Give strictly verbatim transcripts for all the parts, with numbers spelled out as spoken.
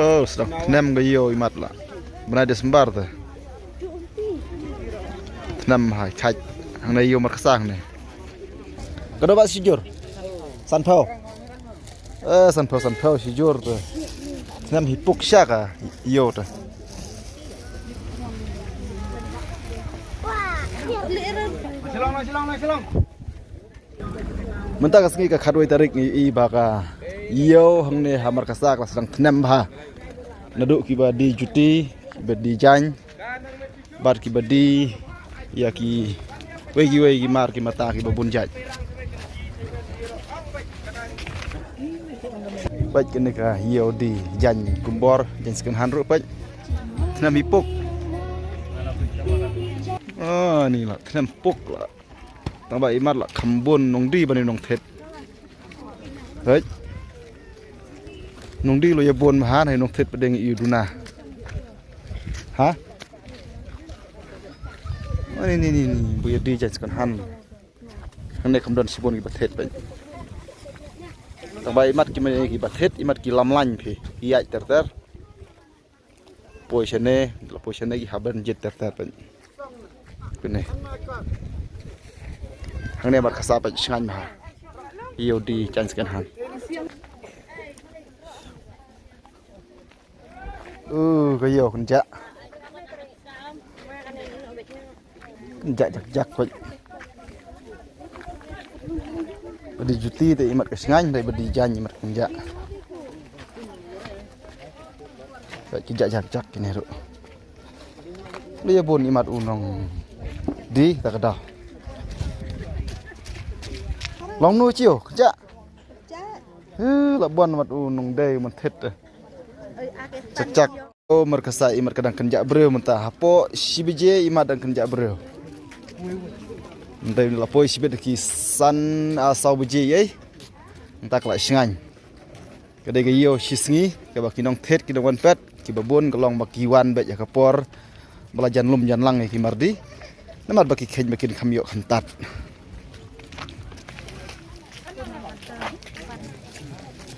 Oh, sdang. Snem ka ïew imat la. Bnai Desember te. Snem hai chait. Hangne ïew markasa hangne. Ka doh ba shijur. Sanphew. Eh, sanphew, sanphew shijur te. Snem hi puk sha ka ïew te. Mynta ka sngi ka khatwei tarik ngi i ba ka ïew hangne ha markasa ka la sdang snem bha. Naduh kiba die juti, kiba die jaiñ, bad kiba die ïa kiwei kiwei ki mar ki mata kiba bun jait. Peit kane ka ïew die jaiñ kumbor, jaiñ second hand ruh peit. Snem hi puk. Ah, ni la snem puk la. Tang ba imat la kham bun nongdie bad nongthied. Hei. Nongdie lo ïa bun mahan, hei nongthied pat dang ïa duna. Ha? Ni, ni, ni, ni, bu ïa die jaiñ second hand. Hangne kham don shibun kiba thied pat. Tang ba imat ki mane kiba thied, imat ki lam lain phi, ki ïaid ter ter. Poi shane, la poi shane ki haban jied ter ter pat. Kane. Hangne markasa pat shngaiñ bha. Ïew die jaiñ second hand. Uh, ka ïew kynjah. Kynjah jak jak kot. Ba die juti te imat ka shngaiñ, dei ba die jaiñ imat kynjah. Ba kynjah jak jak kine ruh. Dei bun imat u nongdie ta ka daw. Long nu chiu kynjah. Eh, la bun mat u nongdie man thet. Chak chak. Oh, markasa imat ka dang kynjah briew mynta. Hapoh shi baje imat dang kynjah briew. Mynta la poi shibit ki san, ah, saw baje ei. Mynta ka la shngaiñ. Ka dei ka ïew shi sngi, kaba ki nongthied ki nongwan pet, kiba bun ka long ba ki wan beit ïa ka por ba la jan lum jan lang ïa ki mardi. Namar ba ki kheiñ ba kin kham ïoh kham tad.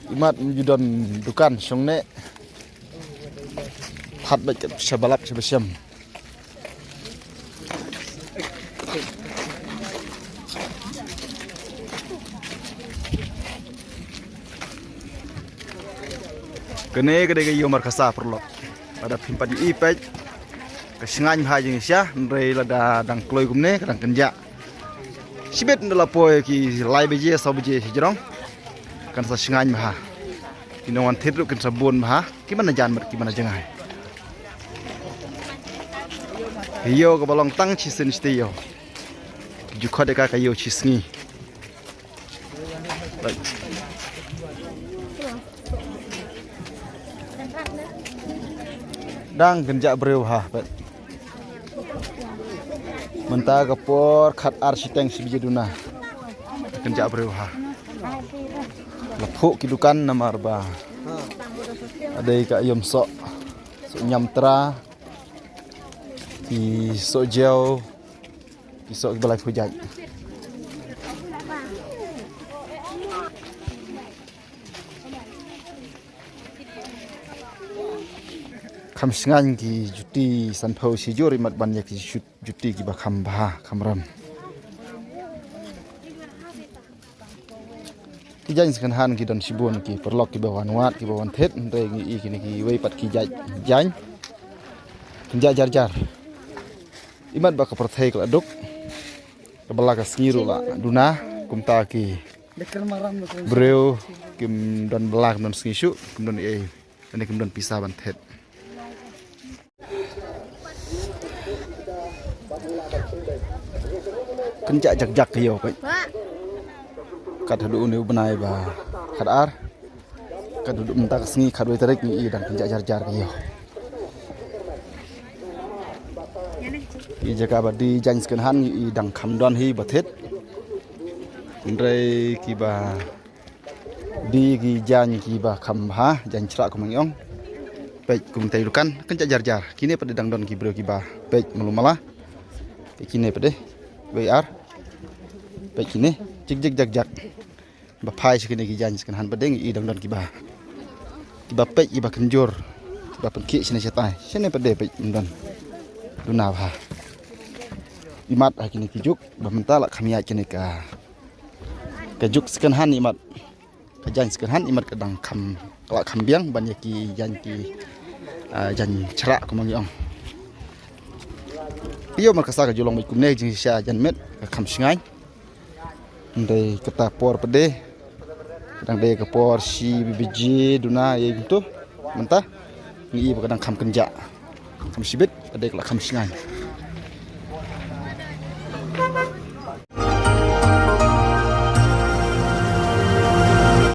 Imat ju don dukan shong ne. That beit ka sha ba lap sha ba shem. Kane ka dei ka ïew markasa paralok. Lada phim pat ïohi peit ka shngaiñ bha jingshisha, hynrei lada dang kloi kumne ka dang kynjah. Shibit nda la poi ki lai baje saw baje shajrong. Kan sa shngaiñ bha. Ki nongwan thied ruh kin sa bun bha. Ki ban jan bad ki ban jngai. Ïew kaba long tang shisien shi taïew. Ju khot ïa ka ka ïew shi sngi. Dang kynjah briew ha peit. Mynta ka por khat ar shiteng shi baje duna. Kynjah briew ha. La phuh ki dukan namar ba dei ka ïom soh. Soh ñiamtra. Ki soh jew. Ki soh kiba lai phew jait. Kham shngaiñ ki juti sanphew shijur imat ban ïa ki juti kiba kham bha kham rem. Ki jaiñ second hand ki don shibun ki paralok kiba wan wad kiba wan thied, hynrei ngi i kine kiwei pat ki jait jaiñ. Kynjah jar jar. Imat ba ka pyrthei ka la duk. Ka bylla ka sngi ruh la duna kumta ki briew kim don bylla kim don sngi shuh kim don ei. Kane kim don pisa ban thied. Kynjah jak jak ka ïew peit. Kat haduh une u bnai ba khat ar, kat haduh mynta ka sngi khat wei tarik ngi i dang kynjah jar jar ka ïew. Ki jaka ba die jaiñ second hand ngi i dang kham don hi ba thied. Hynrei kiba die ki jaiñ kiba kham bha, jaiñ chrah kumba ngi ong. Peit kumta i dukan kynjah jar jar. Kine pat dang don ki briew kiba peit malu mala. Peit kine pat de. Wei ar. Peit kine jik jik jak jak. Ba phai sha kine ki jaiñ second hand pat de ngi i dang don kiba, kiba peit, kiba kynjur, kiba pynkhih shane shatai. Shane pat de peit ym don duna bha. Imat ha kine ki juk ba mynta la kham ïaid kine ka, ka juk second hand imat. Ka jaiñ second hand imat ka dang kham, ka la kham biang ban ïa ki jaiñ ki, ah, jaiñ chrah kumba ngi ong. Ïoh mar ka sa ka ju long beit kumne jingshisha janmiet ka kham shngaiñ. Hynrei kata por pat de ka dang dei ka por shi baje duna ïa kumto. Mynta ngi i ba ka dang kham kynjah, kham shibit pat de ka la kham shngaiñ.